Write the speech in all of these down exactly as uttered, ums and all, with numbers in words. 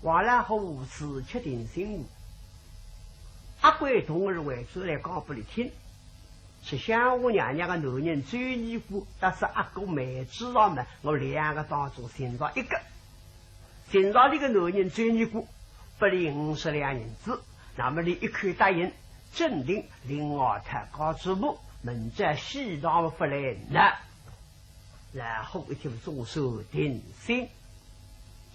王老虎自己定心，阿贵同儿回转来讲拨俚听，是乡下娘娘个男人周尼姑搭仔阿哥梅子郎嘛，我两个当中寻着一个。寻着俚个男人周尼姑，拨俚五十两银子，那么俚一口答应，准定另外讨家主婆，明朝喜糖勿来拿。 老虎一听总算定心。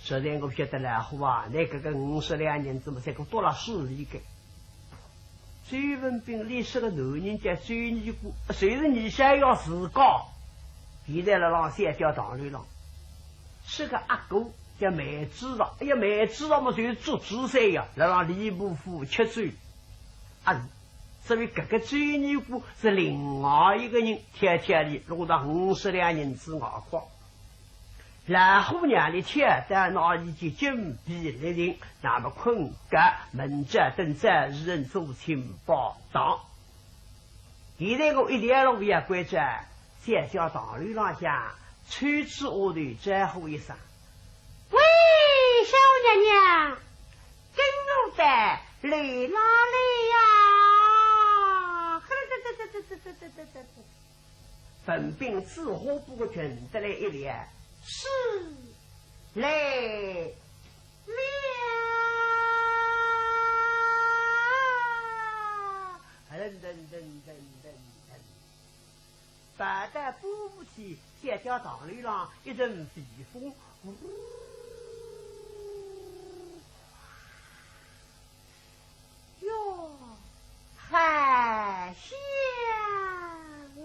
实在我晓得老虎啊，倷搿个五十两银子么，才够多了势利个。周文宾俚说个男人叫周尼姑，就是你想要自家，现在辣浪小脚堂楼浪，是个阿哥叫梅子郎，哎呀，梅子郎么就是做主宰呀，辣浪吏部府吃酒。啊，所以搿个周尼姑是另外一个人，挑挑俚弄到五十两银子外快。老虎娘俚挑到拿俚就金皮立定，那么困觉，明朝等早时辰做清报到。现在我一条路也关照，小脚堂楼浪向，抽仔丫头招呼一声：“喂，小娘娘， 跟我到楼浪来呀！”文宾嘴巴不过停得来一连，“是，来了。”噔噔噔噔噔噔。 跑到半步天，小脚堂楼浪一阵微风，呼，哟，好香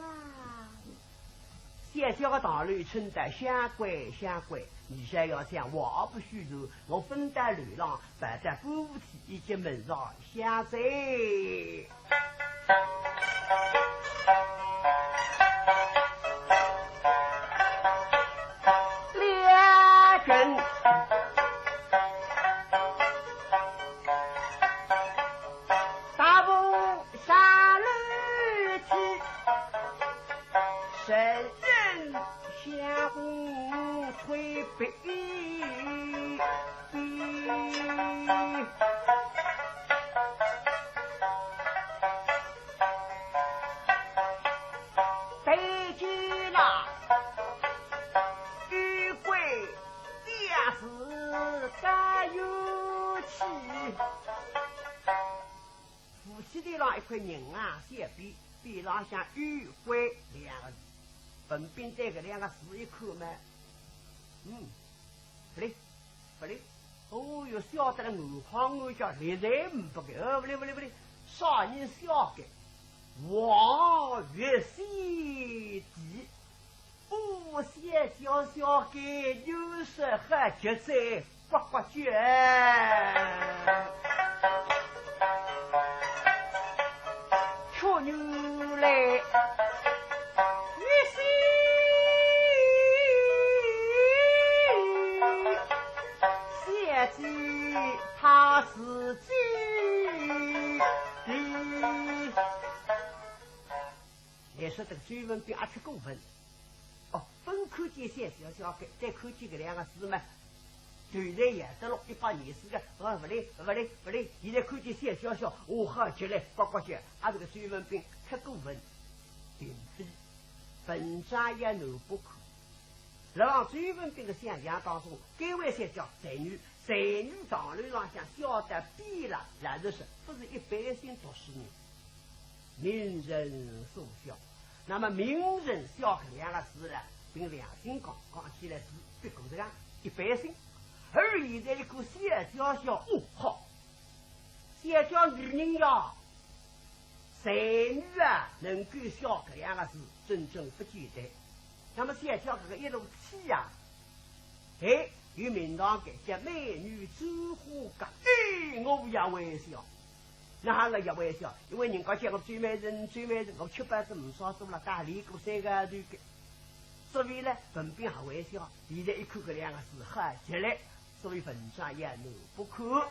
啊！小脚个堂楼吹得香乖香乖，你想要想话不虚传，我奔到楼浪，跑到半步天，一进门上 下山。两人踏步上楼梯，人人相互推避。 对见了玉桂，也是该有气。夫妻对浪一块银啊，小匾，匾浪向玉桂两个字。文宾对搿两个字一看嘛，嗯，勿灵，勿灵。 哦哟，笑得来眼眶眼角泪水呒不个，呃，勿灵勿灵勿灵，啥人笑个？王月仙弟，哦，小小笑个，又是好极哉，呱呱叫。 出女来，玉溪小姐她是几里？也说这个周文宾阿吃过分。 哦，勿看见小小笑个，再看见搿两个字嘛，头来也得落一百廿四个，哦，勿灵，勿灵，勿灵，现在看见小小笑，哦，好极了，呱呱叫，啊，这个周文宾太过分，并非文章也难不可。辣浪周文宾个想象当中，该位小姐才女，才女堂楼浪向笑得比了，老实说，勿是一般性读书人。 名人所笑。那么名人笑搿两个字呢，凭良心讲，讲起来是不过是讲一般性。而现在一个小姐笑，哦，好，小姐女人呀，才女啊，能够笑搿两个字，真正不简单。那么小姐搿个一路气呀， 哎，有名堂个，叫美女周花甲。哎，我也会笑。哪能也会笑？因为人家叫我周美人，周美人，我吃饱子没啥多了，打理过三个号头个。所以呢，文宾还会笑。现在一看搿两个字，好极了，所以文章也难不可。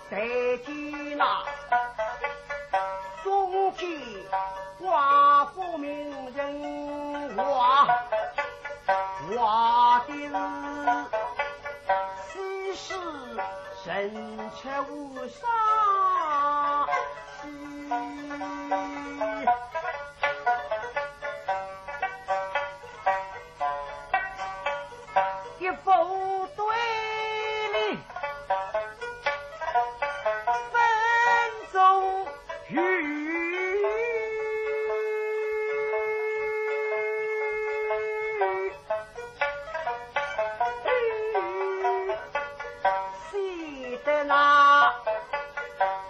但见那中间寡妇名人王，人吃无上西。一副对联分中 写得那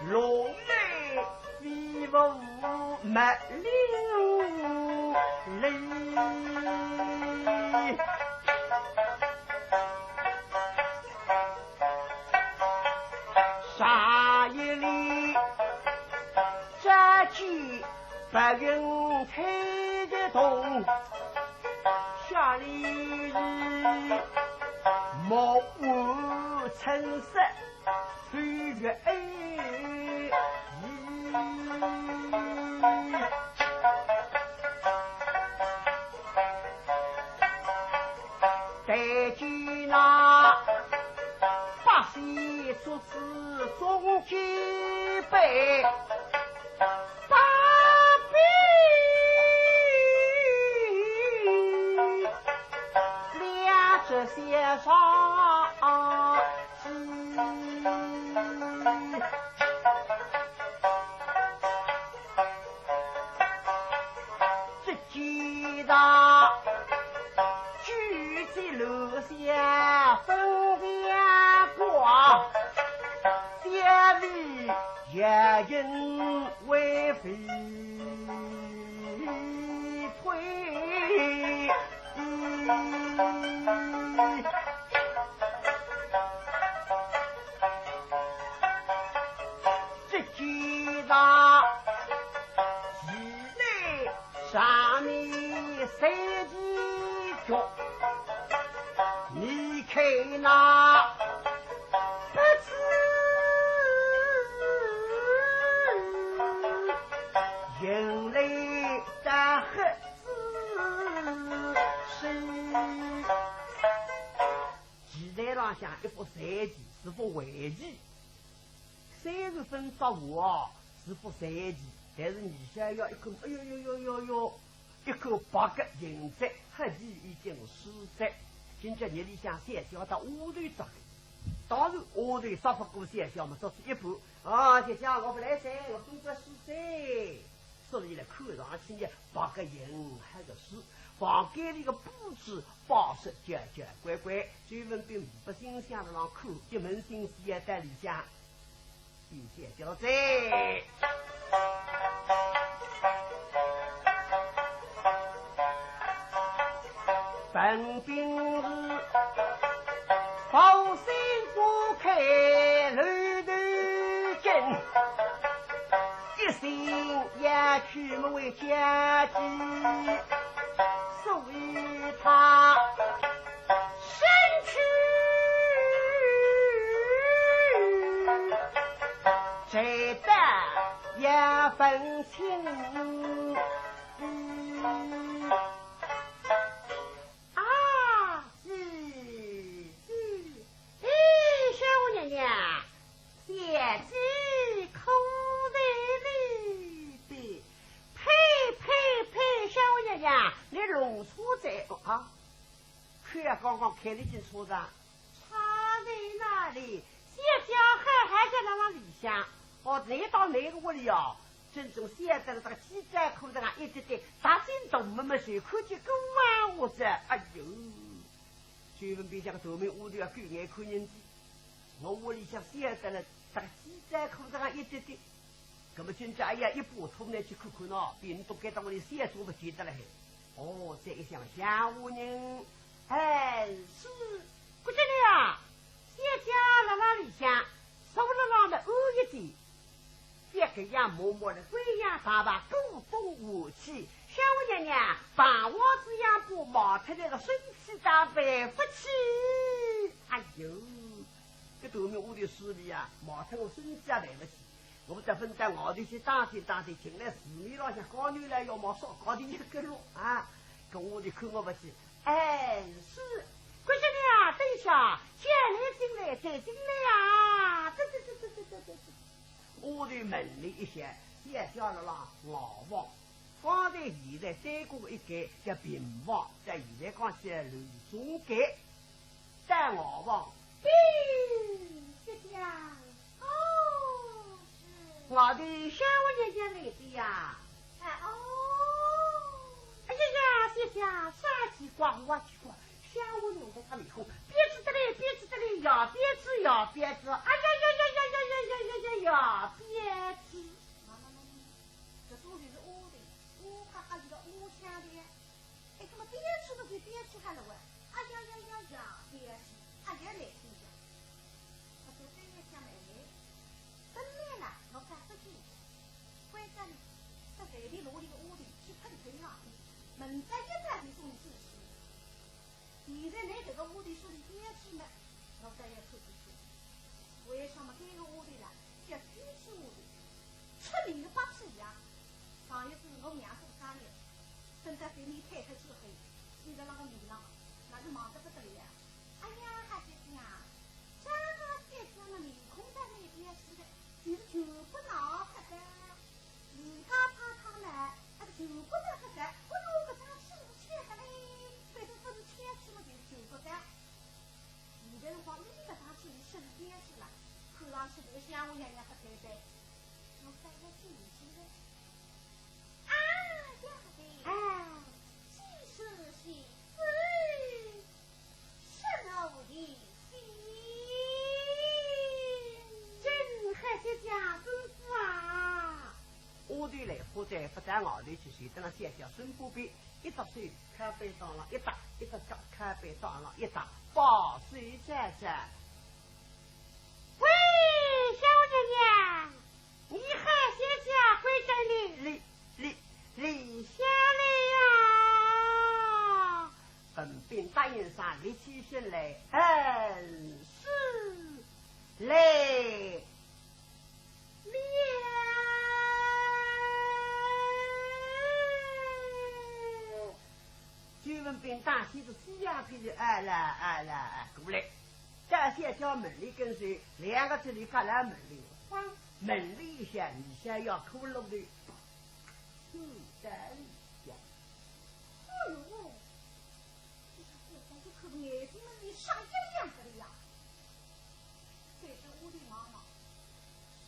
龙飞凤舞没灵灵。上一联，这句白云开个洞，下联是木碗春色秋月哎。 但见那八仙桌子中间摆，八杯两只小双鸡。 只见那九级楼下分两挂，小婢夜行为非推。 只见那椅子上面三只脚，你看那不知迎来的黑子是。 棋台浪向一副散棋，是副围棋。虽然分发话是副散棋，但是二小爷一看，哎呦呦呦呦呦，一看白个赢在，黑棋已经输在。今朝日里向小姐到屋里找，当然屋里说不过小姐嘛，做仔一半。啊，小姐，我不来噻，我总归输噻。 所以呢，看上去呢，白个赢，黑个输。房间里个布置摆设交交关关，周文宾勿心想了浪看，一门心思也在里向。并且交代。 本兵是好心不开楼头金，一心要去么为家计，所以他身去才得要分清。 啊，姐姐，哎，小娘娘，小姐可在里边？呸，呸，呸，小娘娘，你弄错哉。哦，啊，看啊，刚刚看得清楚的。 差在哪里？小姐好好叫辣辣里向，哦，难道哪个屋里哦？真正晓得了，这个鸡毡裤子啊，一直对，踏进洞门门就看见个啊，我这，哎呦！周文宾想个头面屋里啊，狗眼看人低，我屋里向晓得了，这个鸡毡裤子啊，一直对。 那么今朝哎呀，一把拖拿去看看喏，别人都该当我的小姐勿见得了嘿。哦，这一想，想我人，哎，是，姑娘啊，小姐辣辣里向，坐辣浪么安逸点。别个样摸摸的，鬼样大大，鼓风和气。小娘娘，白话子样把毛脱那个生气打白不起。哎呦，这头面屋里势力啊，毛脱我生气也来不及。 我不得分到外头去打听打听，进来寺庙浪向高头来要么少高的一个路啊，跟我的看我不起。哎，是，快些点啊，等一下，进来，进来，再进来呀。门里一歇，也叫了啦，老房。 方才现在对过一间叫平房，但现在讲起来楼中间，但老房。嘿，这样，哦，是。我的小娘娘来的呀。哎，哦。哎呀呀，这下啥奇怪，我奇怪，小娘娘她面孔，别致得嘞，别致得嘞，呀，别致，呀，别致，哎呀呀呀呀呀呀呀呀呀呀，别致。 搿种就是屋头，屋哈哈就是屋腔的呀。哎，搿么别处么就别处哈了喂。哎呀呀呀呀，别处，哎呀，来听讲。我说这也讲没嘞，本来啦，我讲不清楚。关键呢，到外头落里个屋头去碰碰啊，门再一关，你说你自己。 现在拿搿个屋头说是边处呢，我倒要看看看。为啥么搿个屋头啦，叫边处屋头，出名个八处呀。上一次我娘做生日，等到对面开开之后，现在那个面浪，那是忙得不得了。哎呀，还是讲，张大姐这个面孔在那边是的，就是全部闹开的。 自家怕他呢，还是全部都是在，哎哟，搿张纸是欠的嘞，反正勿是欠去嘛，就是全部的。现在辰光，伊搿张纸是收边去了，看上去搿个相公爷娘勿开心。我再要进去了。啊，呀的，啊，几时是子？ 是我的心。真还是假公子啊？丫头来，花在不在外头去，谁等了小小孙不比，一只手靠背上了一搭，一只脚靠背上了一搭，把手沾沾。喂，小娘娘，你还是假鬼真的？李，李，李下来呀！ 文斌答应上，立起身来，很是来了。周文斌打起仔西洋皮子，哎啦，哎啦，哎，过来。到小姐门里跟前，两个这里隔了门里，晃，门里一下，你想要骷髅头。 嗯，在里呀。哎呦，这小伙子一看眼睛门里啥样样子的呀？对着屋里望望，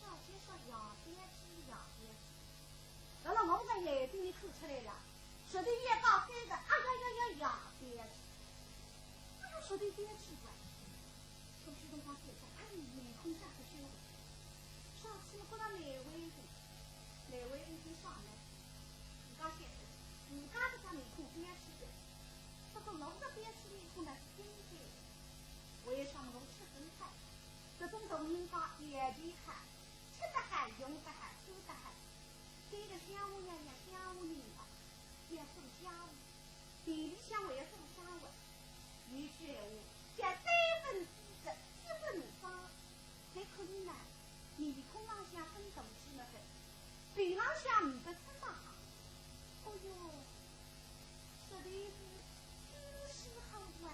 啥些啥呀，别吃呀，别吃。到了我在眼睛里看出来了，舌头也高飞的，哎呀呀呀呀，别吃。哎呦，舌头别吃怪。 出去辰光就讲，哎，面孔长得凶。上次我觉着难为情，难为情就上来，自家想，自家搿张面孔标致的，不过我搿标致面孔呢是真的。为啥么我吃很好？搿种大人家条件好，吃得好，用得好，穿得好。搿个乡下娘娘乡下人家，要做家务， 地里向还要做生活，有句闲话，叫三分资质，七分装。再看伊呢，面孔浪向分大几么个，皮浪向呒不穿搭。哦哟，实在是真是好啊！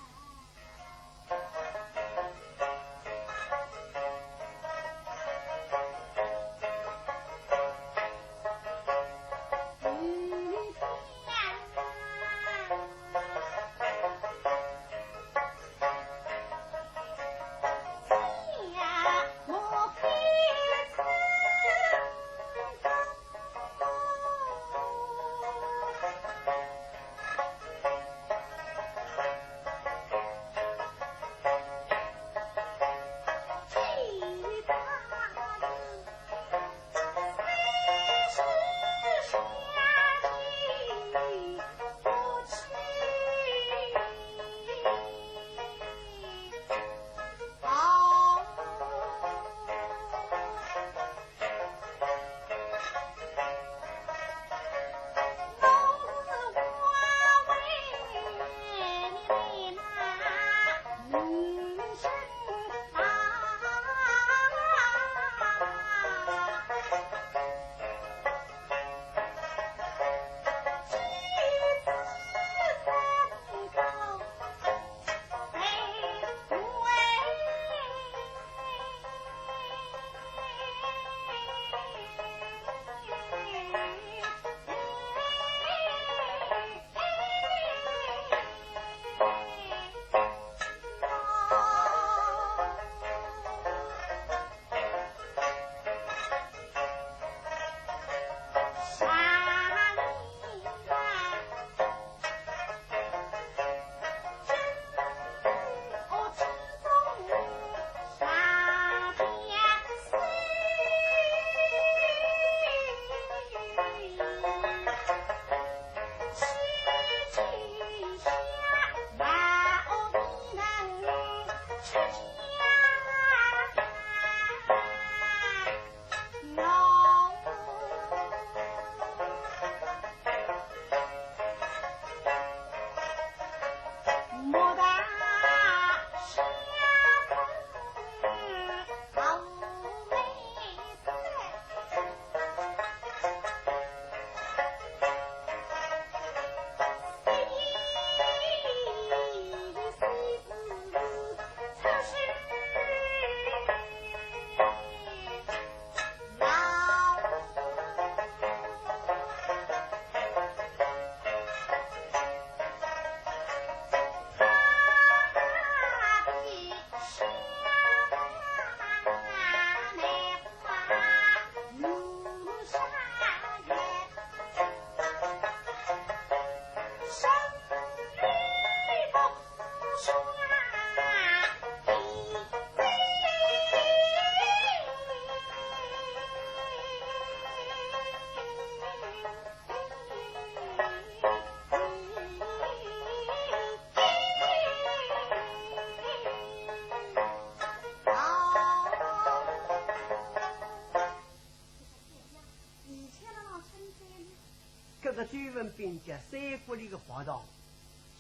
周文宾叫三国里个活动，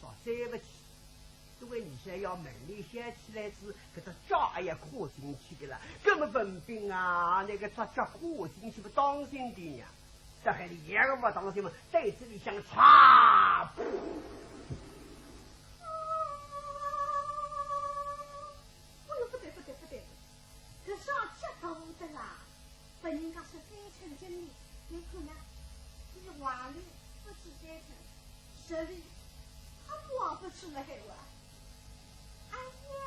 说三勿起，因为你想要门里掀起来是搿只脚也要跨进去的了，搿么文宾啊，那个只脚跨进去不当心的呀，这还两个不当心嘛，对这里向嚓，噗！哎呦，不对，不对，不对，搿上脚大的啦！ 拨人家说三寸金莲，侬看呢？伊横里勿止三寸，直里还横勿出来哇！哎呀！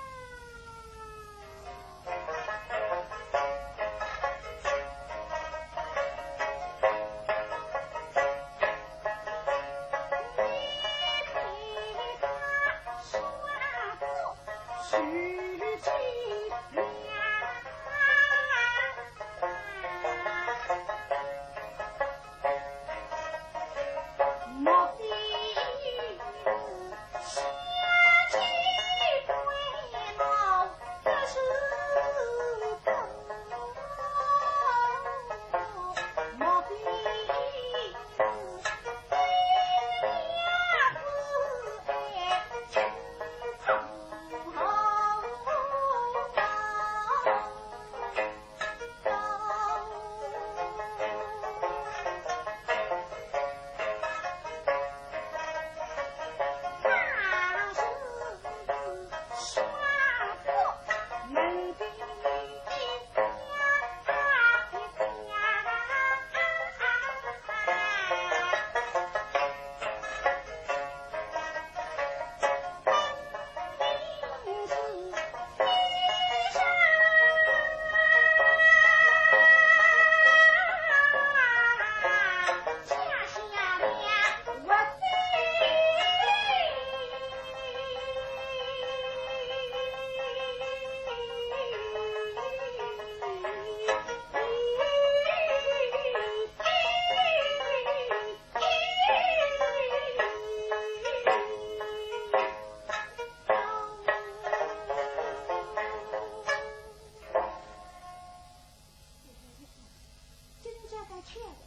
今朝倒巧了，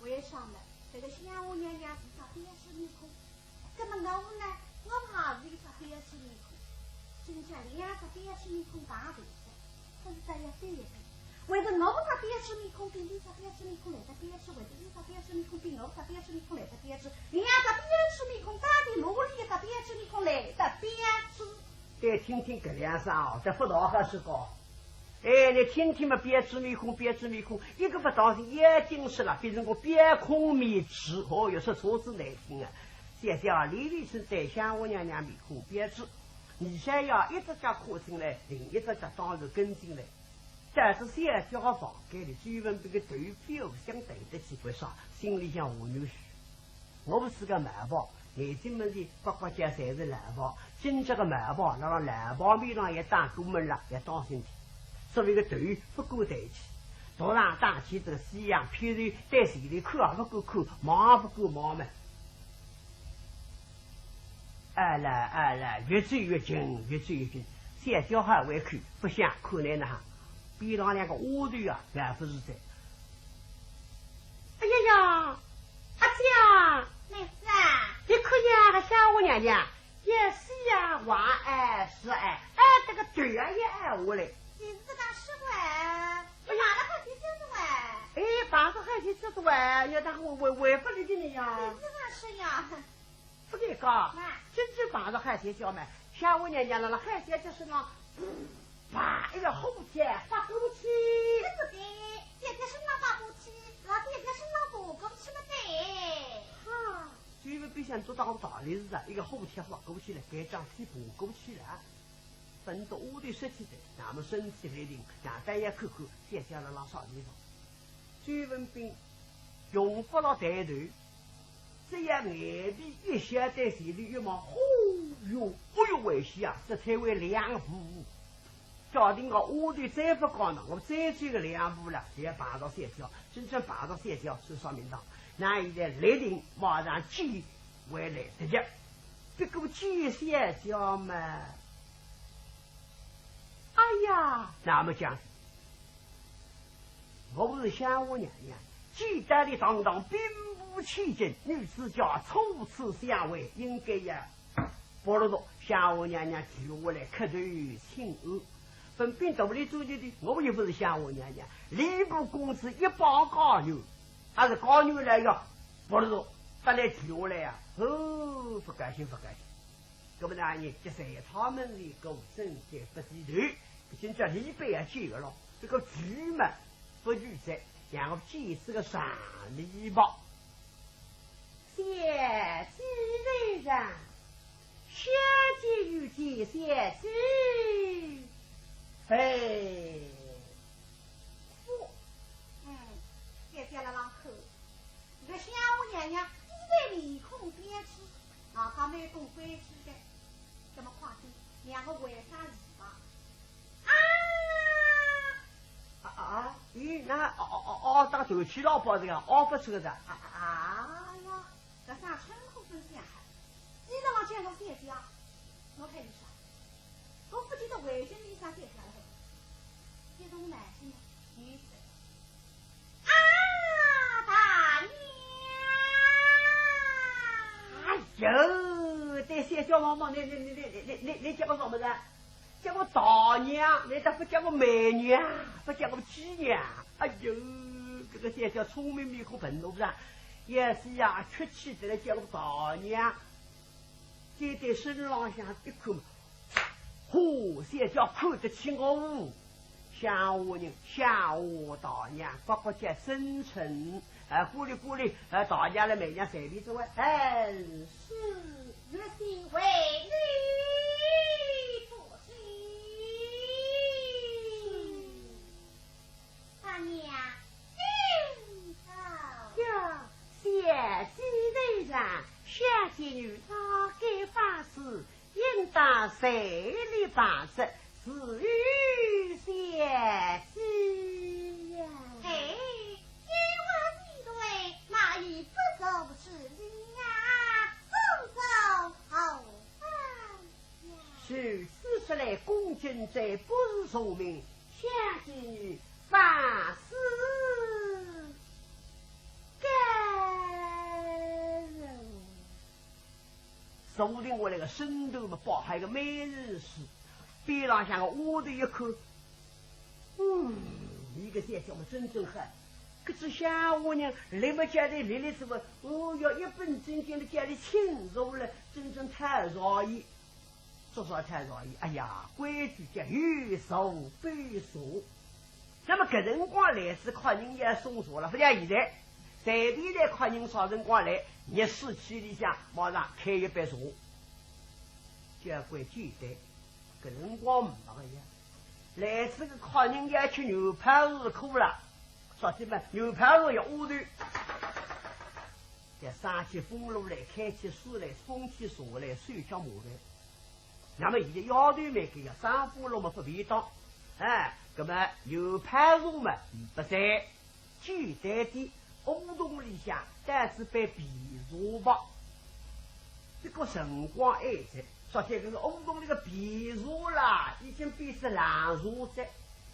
为啥呢？搿个香花娘娘是只标致面孔，葛么我呢，我也是一只标致面孔。今朝两只标致面孔碰头哉，勿是只要对一对，为啥我只标致面孔比伊只标致面孔来得标致，为啥伊只标致面孔比我只标致面孔来得标致，两只标致面孔到底哪里一只标致面孔来得标致？再听听搿两声哦，这不大好说个。 哎，你听听嘛，标致面孔，标致面孔，一个不当心眼睛失了，变成个标孔面致，哦哟，说错字难听啊。小姐啊，李丽春对香花娘娘面孔标致，你想要一只脚跨进来，另一只脚当然跟进来。但是小姐个房间里，周文宾个头皮互相对得起，为啥？心里向下扭曲。 我勿是个毛毛，眼睛门前刮刮角侪是老毛，今朝个毛毛，辣辣老毛面浪也打过门了，也当心点。所以个头勿敢抬起，头上戴起这个西洋片头，对前头看也勿敢看，望也勿敢望嘛。哎啦哎啦，越走越近，越走越近，小姐还会看，勿想看呢哈。边浪两个丫头啊，也勿是在。哎呀呀， 阿姐啊，妹子啊，你看呀，搿香花娘娘，也是呀，话哎是哎，哎，这个对呀也哎下来。你是这个是喂，你哪个好听就是喂？哎，碰着好听就是喂，要他会会会不理你呀？你是这个是呀？不给讲，妈，真正碰着好听叫嘛，香花娘娘了，好听就是呢，啪，一个火箭发过去。这不对，姐姐身上发过去，老姐姐身上发过去了对。哈。 周文宾想做到道理是啊，一个火贴划过去了，该张贴划过去了，分到屋里说起的，那么身体来定，那再也看看，小姐了拉啥地方。周文宾用不了抬头，只要眼皮一斜对前头一望，呼哟，哎哟，危险啊，这才会两步。 叫定个丫头再勿讲了，我再走个两步了，就要碰着小姐，真正碰着小姐，是啥名堂？那现在立定马上见还来得及，不过见小姐嘛，哎呀，那么讲，我是香花娘娘，既然你堂堂兵部千金，女子家初次相会，应该呀，不如说，相和娘娘跪下来磕头请安。本兵肚里做的，我又不是相和娘娘，吏部公子一帮家女，还是家女来呀，不如说，得来跪下来呀，哦，不高兴，不高兴。那么呢，你这三他们是个真个不是头，现在礼拜也去了咯，这个跪嘛，不跪在，然后祭祀个上礼吧。小姐在上，小姐有见小姐。哎，我，嗯，小姐辣浪看。 搿个相和娘娘一直面孔板起，外加面孔板起的，搿么快点，让我回啥事吧？啊！啊啊啊！咦，那哦哦哦哦，打头去老包这个，哦，不出个的。啊啊啊！哎呀，搿声称呼分享好，今朝望见我姐姐啊，我看你啥？我不记得回声你啥姐姐了，这种男性呢，女子。 啊，大娘！哎呦，对小姐望望，你你你你你你你叫我什么人？叫我大娘，你咋不叫我妹娘，不叫我姐娘？哎呦，这个小姐聪明面孔笨头不是？也是呀，出气的来叫我大娘。这对身浪向一看嘛， 嚯，小姐看得起我，相和人，相和大娘，呱呱叫尊称，哎，过来过来，哎，大娘了，妹娘随便做哎，哎，是，我是为你做主。大娘，请坐。呀，小姐在上，小姐有啥个法事， 应当随礼拜谢，自有小姐呀。哎，你我一对，哪有不做之理呀？送走后啊呀。如此说来，恭敬者不如从命，小姐你万事该如。 坐定下来个身段嘛，摆好一个美人式，边浪向个丫头一看，嗯，伊个小姐嘛真正好，搿只相和人立么叫伊立立是么，哦哟，一本正经的叫伊请坐了，真正讨饶伊。 做啥讨饶伊？哎呀，规矩叫有茶不坐。那么搿辰光来是客人要送茶了，不像现在，随便来客人啥辰光来，热水器里向马上开一杯茶，交关简单。搿辰光没个呀，来是个客人要吃牛泡是苦了，啥体嘛，牛泡是要下头。 要上起风炉来，开起水来，冲起茶来，手脚麻烦。那么现在丫头们搿个上风炉嘛不便当，哎，那么有泡茶嘛，勿在，简单点，乌桶里向倒仔杯便茶吧。这个辰光还在，说起搿个乌桶里个便茶啦，已经变成冷茶哉。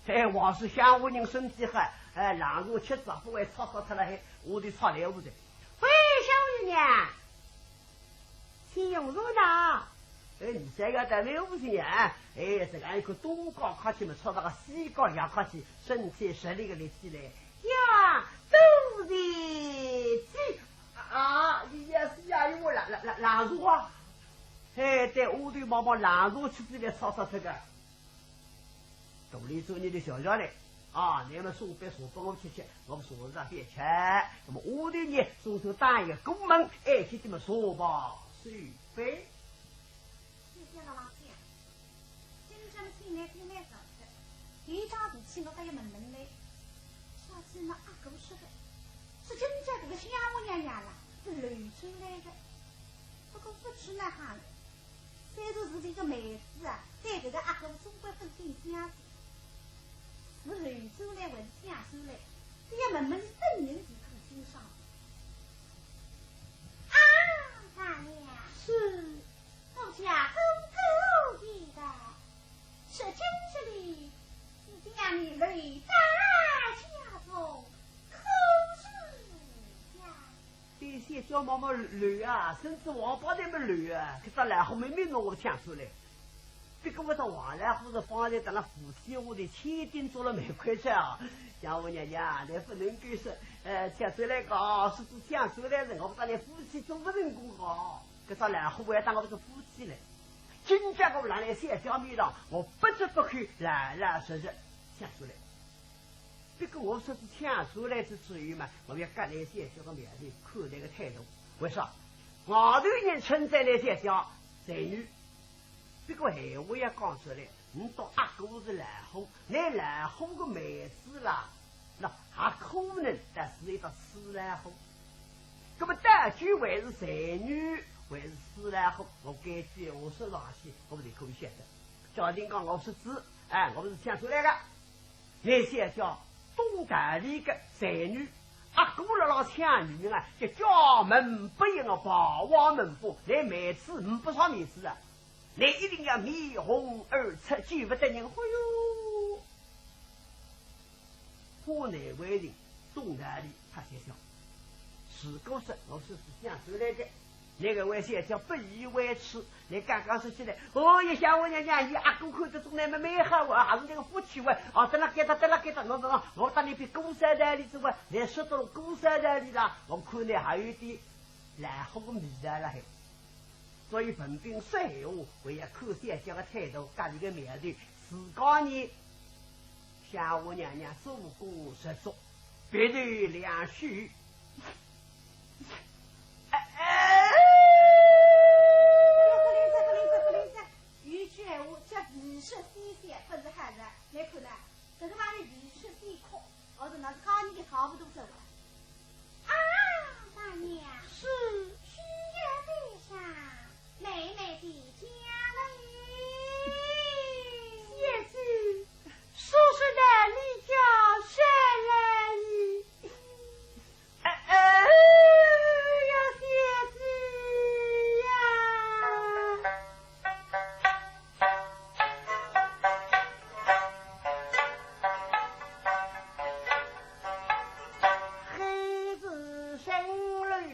哎，话说相和人身体好，哎，冷茶吃仔勿会吵吵脱了，嘿，下头吵来无哉。 喂，相和娘，请用茶呢？哎，你这个倒蛮无情啊！哎，这个一个东家客气嘛，吵到个西家也客气，身体实力个立起来。呀，多谢姐。啊，也是呀，因为冷冷冷冷茶啊。哎，对，下头望望冷茶吃起来吵吵这个。 肚里做你的小小嘞，啊，那么送杯茶拨我吃吃，我们茶是也吃，那么下头呢，送送打一个过门，哎，去这么茶吧，水杯。你不要老讲，今朝么请来听来早的，一张脾气我倒要问问嘞，上次那阿哥说的，是真正这个相和娘娘啦，是流出来的，不过不知哪哈。 虽然是一个妹子啊，对搿个阿哥总归勿顶心思，是流出来还是讲出来，只要问问伊本人就可清爽。啊，大娘。是。我家哥哥的，是真实的，是将你留在家中，可是小毛毛乱啊，身子王八蛋么乱啊，搿只老虎明明拿我抢出来。不过我只王老虎是放在等了夫妻屋里千斤做了没块钱啊。想我娘娘，你不能够说，呃，抢出来个，是只抢出来人，我把你夫妻做不成功个。搿只老虎还当我是夫妻嘞。今朝我来了小姐面上，我不折不扣，老老实实抢出来。 不过我说是抢出来是至于嘛，我要隔来小姐个面头看那个态度。为啥？外头人称赞来小姐才女，不过闲话要讲出来，你到阿哥是老虎，那老虎个妹子啦，那还可能，但是一个死老虎。那么到底还是才女，还是死老虎，我该句闲话说上去，我们就可以晓得。假定讲我说是，哎，我们是抢出来的。 那小姐懂道理个才女，阿哥辣辣抢女人啊，叫家门不幸啊，败坏门风，那妹子呒不啥面子啊，那一定要面红耳赤，见不得人。哎哟，怕难为情，懂道理，他才想。如果说我是这样出来的， 那个位小姐不以为耻，你刚刚说起来，哦，一想我娘娘，伊阿哥看得中，那么蛮好啊，还是那个福气啊，哦，得了该得，得了该得，我我我当你比姑嫂道理之外，连说到了姑嫂道理啦，我看你还有一点老虎个味道了嘿。所以文斌说闲话，我要看小姐个态度，搭伊个苗头，自家呢，想我娘娘做过实说。 鼻头两须。哎，哎，不灵哉，不灵哉，不灵哉！有句闲话叫宜食先笑，不是好人。你看呐，这个嘛是宜食先哭，我说那是讲你个差不多走了。啊，大娘，是。需要带上 妹妹的家嘞。小姐，叔叔到你家上来哩。哎，哎呀，小姐呀。黑子生了 心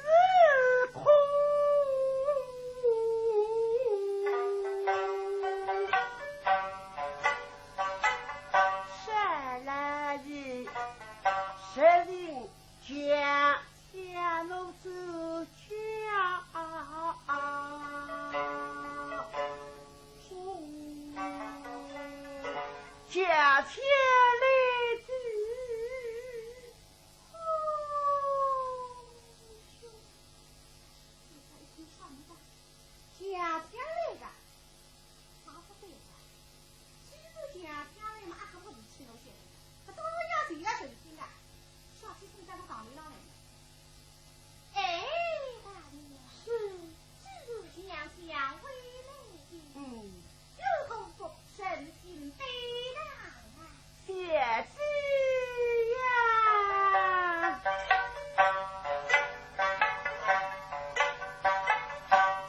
似空。山来一，石人家，家奴之家。 家千里之。哦，哟，你看一听啥名堂？家千里个，啥不对呀？既然家千里嘛，阿哥不是去弄些，他当然要寻个神仙个，小气生在我堂里上来呢。 哎，大娘，是。既然娘娘回来的，嗯。如何不诚心拜堂啊？小姐呀，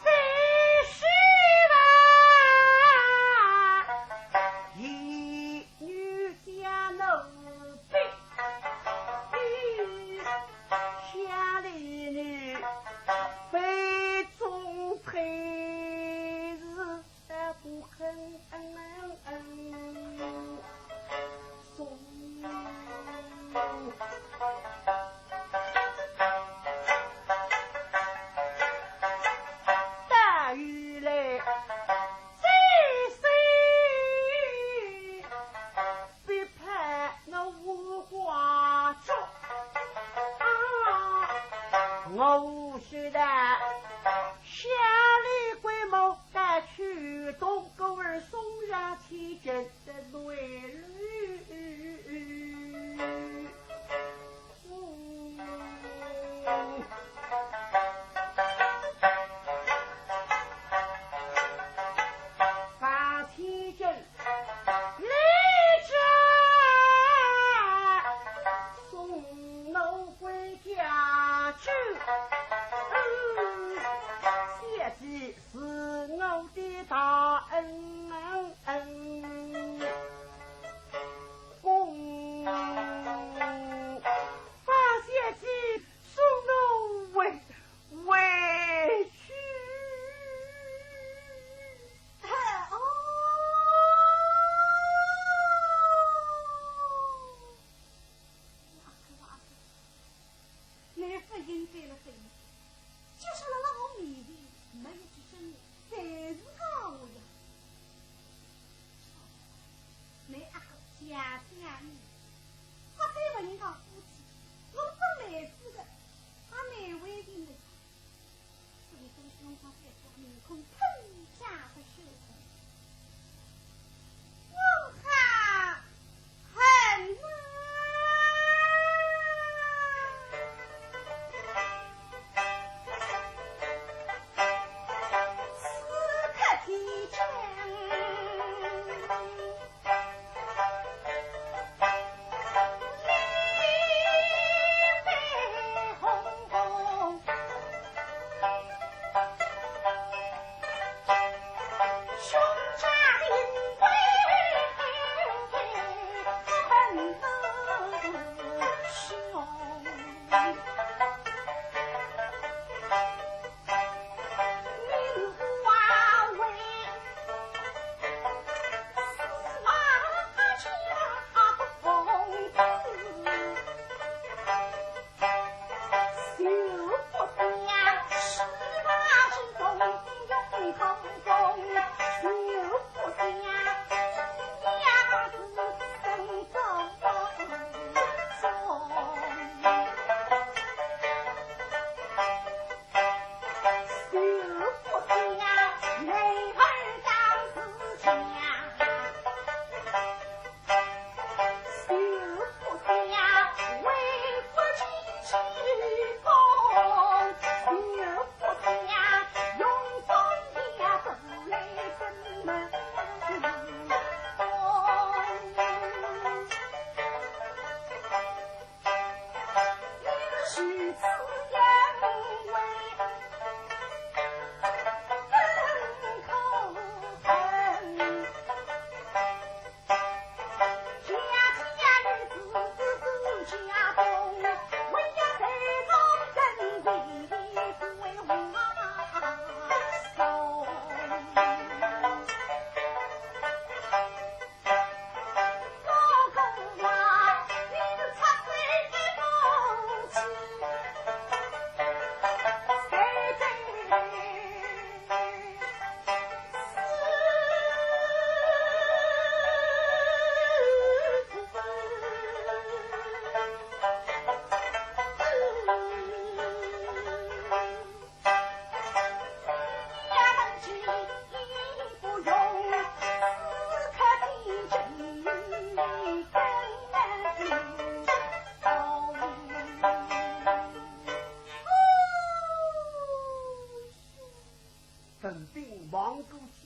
这是吧？一 女家奴婢，乡里女，非中非是不肯。送。大雨来， 必怕我无花烛。啊，我无须的，下里鬼母带去东宫儿送上去见得noilui。 方千金，你这送奴归家去，嗯，小姐是我的大恩人。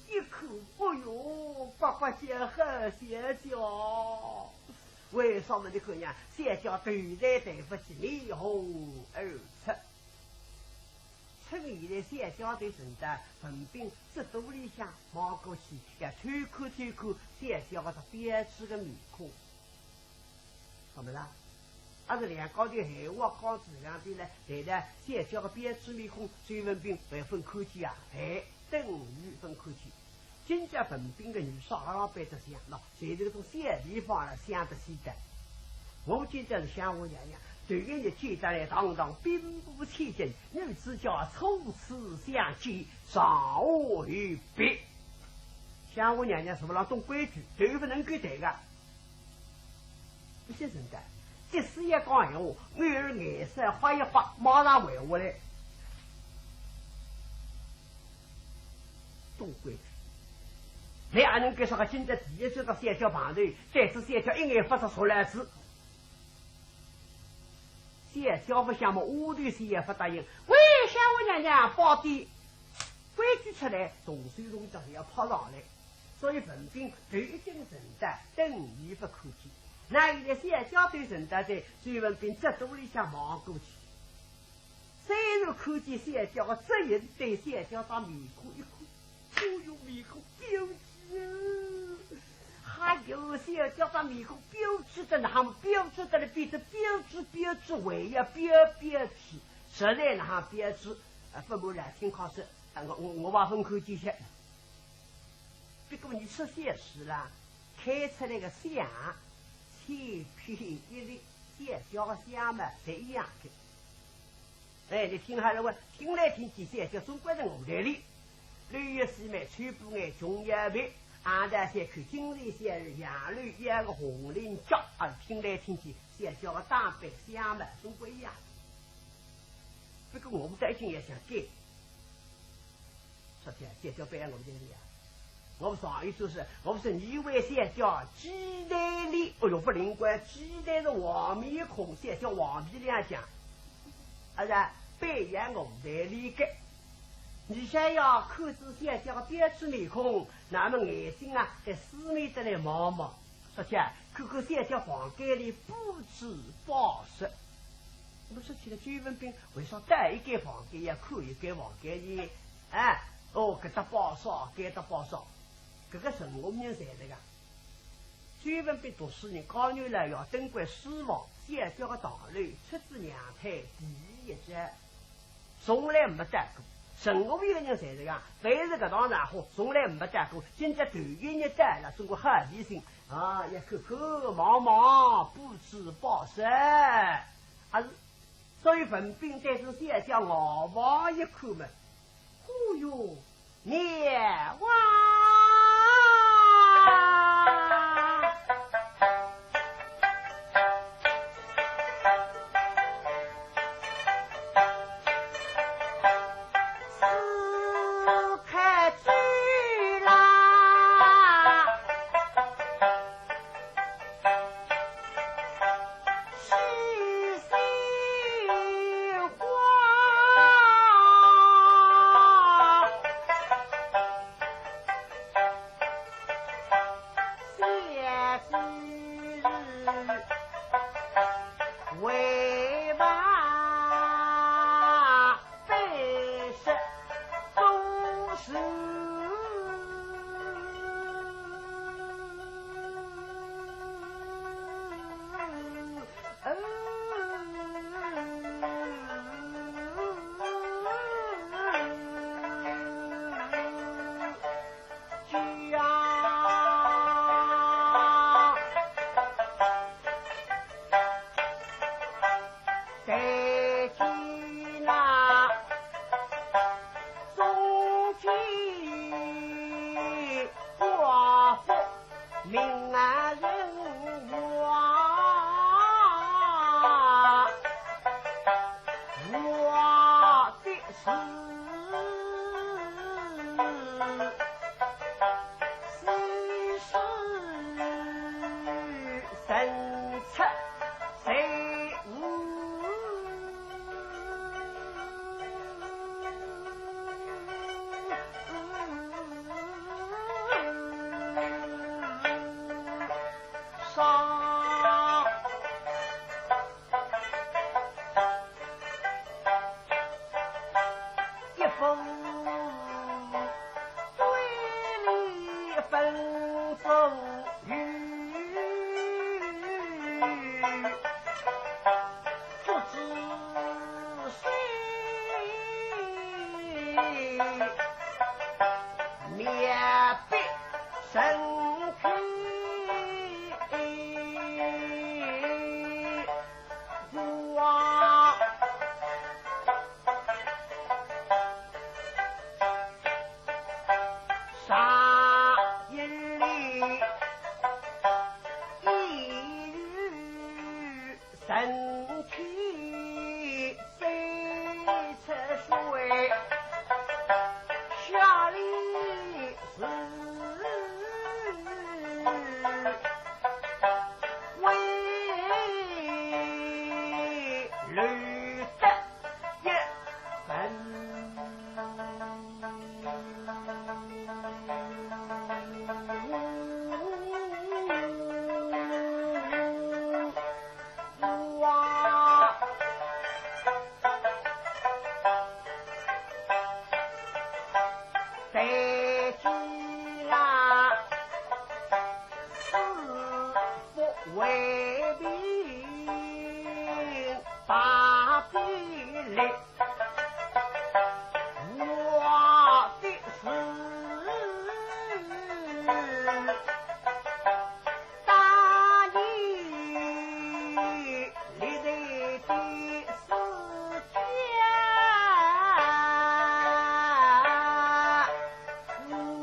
一看，哦哟，呱呱叫好小姐。为啥么你看呀？小姐头抬抬勿起，面红耳赤。趁现在小姐头沉得，文斌只肚里向望过去，要偷看偷看小姐个标致个面孔。 怎么了？阿是两家头闲话讲仔两遍呢，谈到小姐个标致面孔，周文斌还朆看见啊？哎，等于朆看见。今朝文斌个女婿阿拉背得想了，侪是搿种小地方了，想得起的。我今朝是想我娘娘，对伊一见得来堂堂兵部千金，女子家初次相见，上下有别。想我娘娘是勿是懂规矩，头勿能够抬个。 勿是真的，即使要讲闲话，眼儿眼色花一花，马上回下来。懂规矩，哪能够说个今朝第一次到小姐旁头，对仔小姐一眼发出手来子。小姐勿想么，丫头是也勿答应。喂，想我娘娘，包庇，规矩出来，动手动脚是要扑上来。 所以文斌头一定神的，等于勿看见。那现在小姐头神的在，周文斌只肚里向望过去。虽然看见小姐个侧影，对小姐张面孔一看，哦哟，面孔标致啊！还有小姐张面孔标致得哪哼，标致得来变得标致标致，还要标标致，实在哪哼标致？啊，勿瞒来听讲说，啊，我我我也朆看见些。 不过你说相是啦，开出来个相，千篇一律，小姐个相嘛，侪一样的。哎，你听好了哇，听来听去，小姐总归是我代理。六月四妹，秋波眼，琼瑶鼻，阿达三口，金丝小儿，杨柳腰个红绫脚，啊，听来听去，小姐个打扮相嘛，总归一样。不过我们担心也想改。 说起来，小姐背后我们这里啊，我们上一次是，我们是你为小姐几代里，哦哟，不灵光，几代是黄面孔，小姐黄皮两讲，啊是啊，背后我们这里个。你想要看仔小姐个标致面孔，那么眼睛啊，在四面得来望望。 说起啊，看看小姐房间里布置摆设。那么说起来，周文斌为啥到一间房间要看一间房间呢？哎，哦，搿搭摆设，搿搭摆设，搿个辰光人侪搿个。周文斌读书人，高原来要登过书房，小姐个堂楼，出自娘胎第一间。 从来没到过。任何一个人侪是讲，凡是搿趟场合，从来没到过，今朝头一日到了，总归好奇心啊，要看看望望，布置摆设。啊是，所以文斌对仔小姐外望一看嘛，哦哟， 妙啊！四开九啦，面壁身披光，上衣里一身披 身赤水，下里是围炉的一份。 哇！在街上四不为民把比例，我的是 大义立在的世界，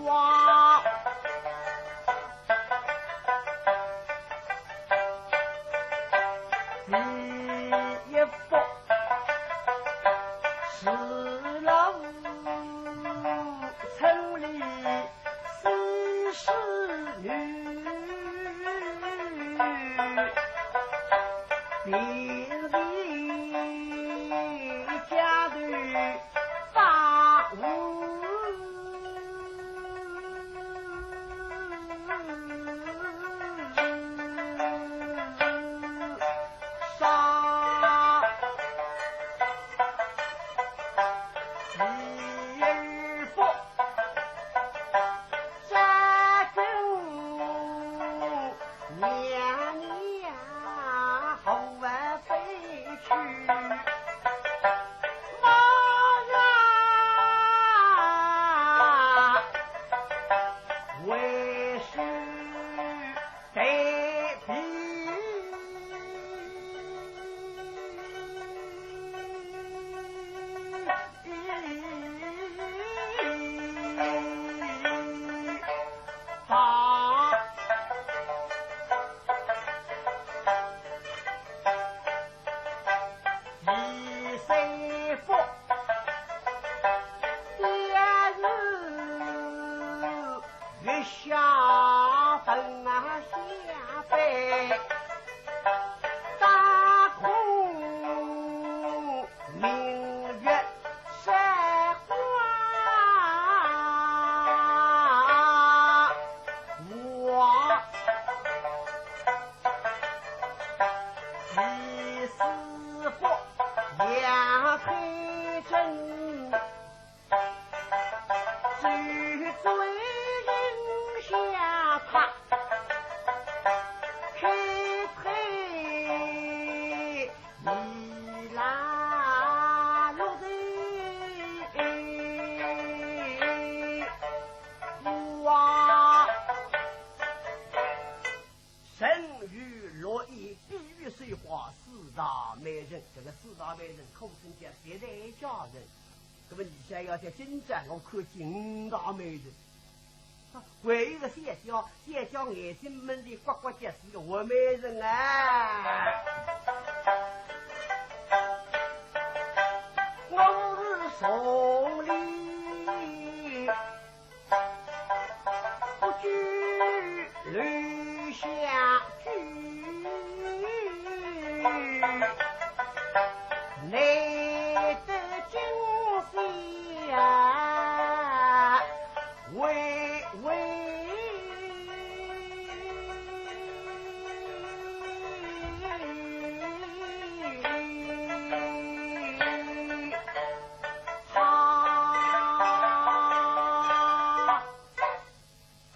我第一幅是老城里 四十女，并未嫁对方。 月下分啊下辈，大空明月山花。我第四幅杨推真。 最最人下他开配米拉路的哇。 人有六艺，比喻水花，四大美人。搿个四大美人，可称叫绝代佳人。搿么你想要在今朝，我看见五大美人，啊，还有一个小姐，小姐眼睛门里刮刮角，是个活美人啊。我是送礼 不拘留下居，难得今宵会会他。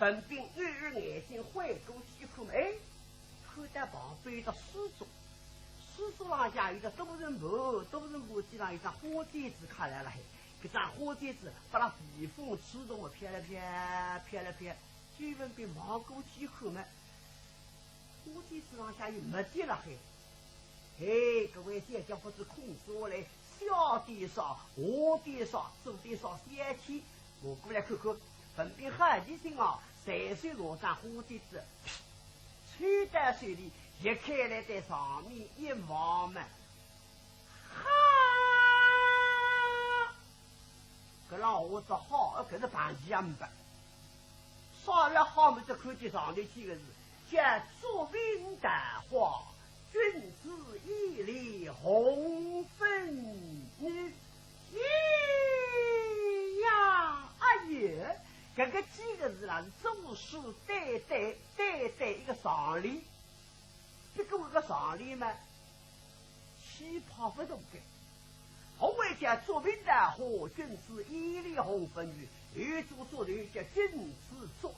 文炳偶尔眼睛回过去看，哎，看到旁边一只书桌，书桌浪向有只多人盘，多人盘子浪有只花点子刻辣辣海。搿只花簪子拨辣微风吹动么飘了飘，飘了飘，周文宾望过去一看么，花簪子浪向又墨迹勒海。嘿，搿位小姐勿知空手来，小点啥，大点啥，做点啥小气，望过来看看，文宾好奇心哦，随手拿张花簪子，抽到手里，掀开来对上面一望么， 哈！搿浪话只好，搿是碰见也没。啥了好么，只看见上头几个字，叫“祝明桃花，君子以礼，红粉女”。咦呀，哎呀，搿个几个字啦，是左手对对对对一个上联。 不过搿个上联嘛，气派勿大个。何谓叫“祝明桃花，君子以礼，红粉女”？有一种竹头叫君子竹，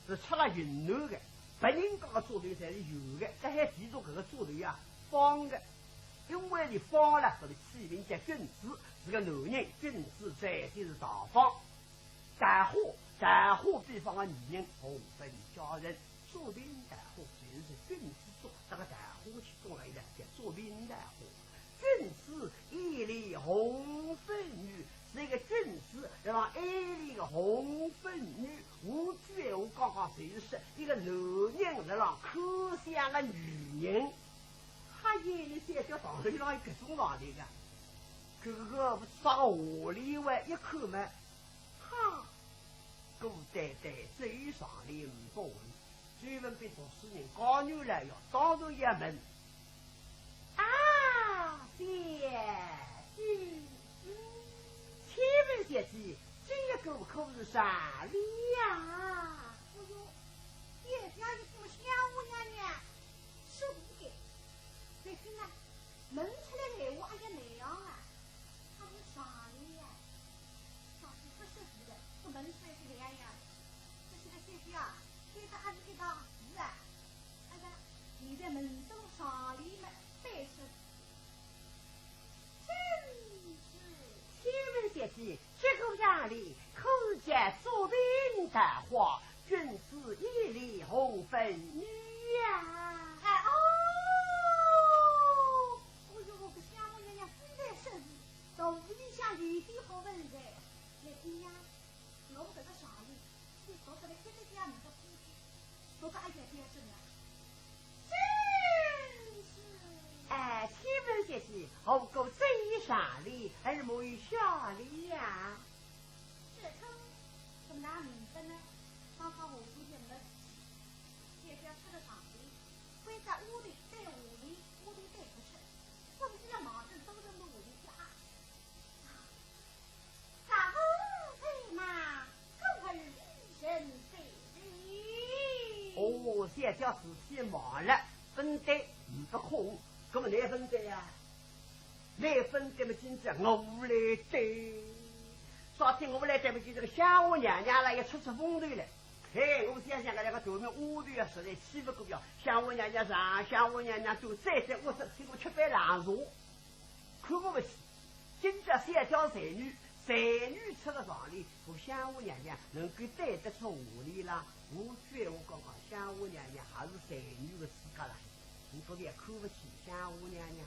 是出了云南个，别人家个竹头侪是圆个，搿还唯独搿个竹头呀，方个。因为伊方了，所以起名叫君子，是个男人，君子最就是大方。 桃花，桃花比方个女人，红粉佳人，祝明桃花，就是君子竹，搭个桃花去种了一个，叫祝明桃花。君子以礼，红粉女，是一个君子，辣浪爱俚个红粉女。换句闲话讲讲，就是一个男人辣浪看相个女人。哈，伊拉小姐上头浪有搿种上头个，搿个啥个话里话一看嘛， 哈，搿对对，只有上联勿会。周文宾读书人，高人来呀，当然要问。啊，小姐，嗯，请问小姐，这个可是啥联呀？哎哟，小姐一听相公娘娘说的，再听啊，问出来闲话，哎呀，难样啊。 他是啥人呀？啥是不识字的，不能算是两样。这是个小姐啊，现在还是一道字啊。哎呀，你在门中上里么，背是真是。请问小姐，这个上联可叫祝明桃花，君子以礼，红粉女呀？哎哦，哎哟，我个相公娘娘非但识字， 肚皮里向有点好问哉。来听呀，我搿个上联，你读出来一点点没得空气，读个一点点真啊。真是。哎，请问小姐，何故只有上联，而没有下联呀？这个怎么哪明白呢？刚刚我不见了，也不要吃个上联，关照屋里，对屋里，屋里对不吃，我们这样忙着都在屋里啊。 啥个嘛，可问人谁人？哦，小姐事体忙了，勿对，勿空，搿么哪勿对呀？哪勿对么，今朝我来对。啥体我来对么，今朝个相公娘娘啦，也出出风头了。嘿，我想想，搿两个头名丫头啊，实在气勿过呀。相公娘娘上，相公娘娘下，再三，我是请我吃杯冷茶。 看勿起。今朝小姐才女，才女出个上联，我相公娘娘能够对得出下联啦？我绝我讲讲，相公娘娘还是才女个资格啦，我勿要看勿起相公娘娘。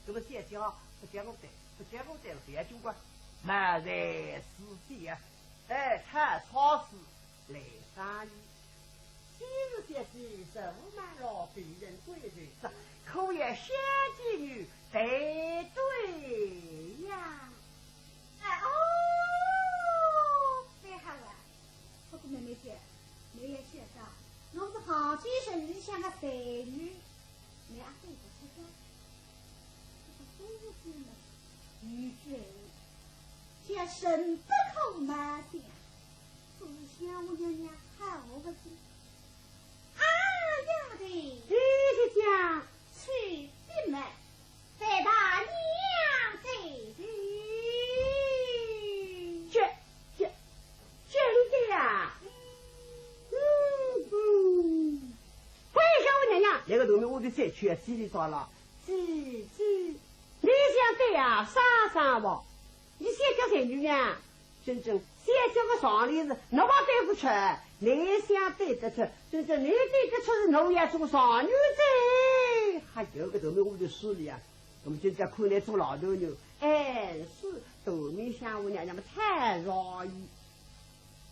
那么小姐勿叫我对，勿叫我对了，勿要紧个，嘛，才是的呀。哎，他吵死来生意。 今日小姐实无瞒老，被人归罪，可要小姐女带队呀。哎哦，蛮好啊。不过妹妹姐，你也晓得，我是行间人里向个才女，你也对不起的。这个夫人呢，有句闲话，叫人不可貌相。 可是相公娘娘好勿起。啊，丫头，你是讲去闭门，待大娘再去。这，这，这里的呀。嗯，嗯。哎，相公娘娘，那个头名丫头再去啊，叽里呱啦，叽叽，你想对呀，啥啥吧？你小姐谁女呀？真正小姐个上联是，侬也对勿出，你想对得出，真正你对得出是侬也做上女子，还有个头面我就势利啊。那么现在看来做老头牛，哎，是头面相公娘娘么太容易。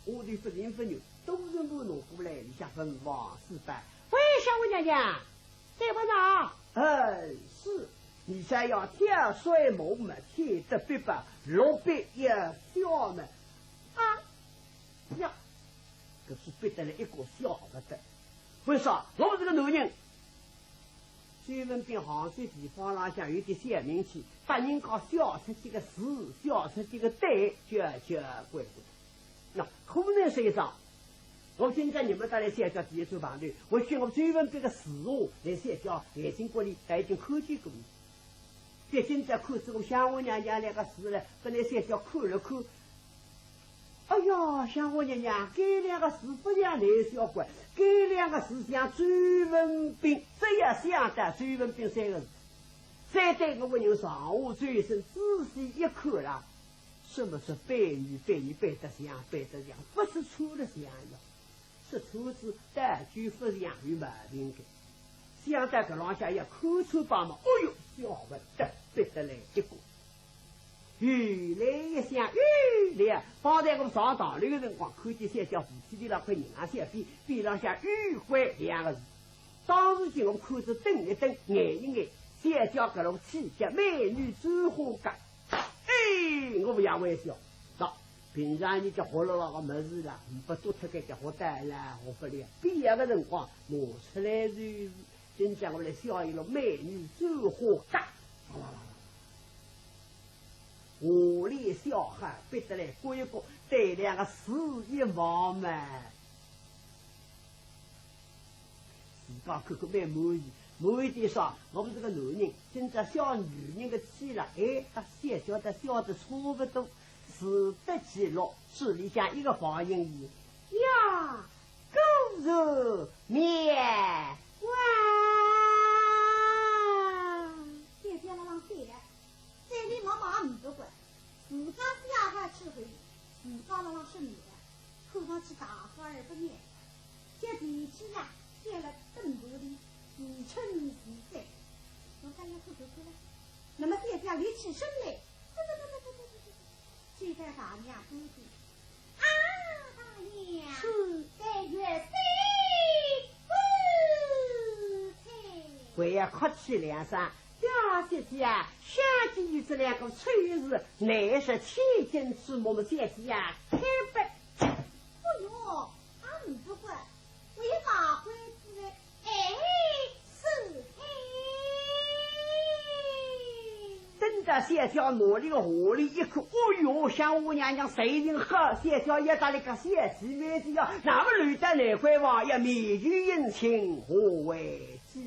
我对勿灵勿牛，都是我弄过来，里向文房四宝。喂，相公娘娘，对勿着？哎，是。你想要跳水木马，天得必白，落笔也小嘛。啊，呀，搿是逼得来一个笑勿得。为啥？我们这个男人，周文宾杭州地方浪向有点小名气，把人家笑出几个字，笑出几个对，就要叫乖乖。那可能是一桩 我今朝日么到来小姐第一次碰头，我叫我周文宾个字哦，来小姐眼睛骨里，伊已经看见过了。毕竟在看仔我相公娘娘两个字了，拨伊小姐看了看。哎呀，相公娘娘，搿两个字勿像倷小官，搿两个字像周文宾，只要想到周文宾三个字，再对搿个人上下周身仔细一看啦，什么是扮女扮女扮得像，扮得像，勿是穿得像呀。 是穿仔道具勿是样有毛病个。想到搿浪向要看穿帮忙，哦哟，笑勿得，逼得来一个。原来一想，咦，来，方才我上堂楼个辰光，看见小姐扶梯里浪块银行小匾，匾浪向玉桂两个字。当时间我看仔顿一顿，眼一眼，小姐搿路气节，美女簪花甲。 哎，我勿要微笑。喏，平常人家活络了个物事啦，勿多脱该家伙带啦，我勿了。必要个辰光拿出来就是，真叫我来笑一路美女簪花甲。哗啦啦啦啦，我连笑哈，逼得来过一过，对两个字一望嘛。 自家看看蛮满意，满意点啥？我们这个男人，今朝笑女人个气了，哎，搭小姐搭笑得差勿多，自得其乐，嘴里向一个放音呀，果然妙啊！小姐辣浪对了，嘴里默默也勿管，自家笑哈之后，自家辣浪说妙。 看上去大发而不妙。叫提起呀，跌了凳子里，自称自在。我倒要看看看了。那么小姐立起身来，这个大娘不对。啊，大娘，是。在月色不在。还要客气两声，小姐啊，想起你这两个丑字，乃是千金之母么，小姐啊，开不 哎哟，阿姆不管，我也把灰子嘞，哎，是嘿。等到小姐拿里个下里一看，哦哟，想我娘娘水灵好，小姐也搭里个小姐妹子呀，那么留得难怪房也面具隐情，何为之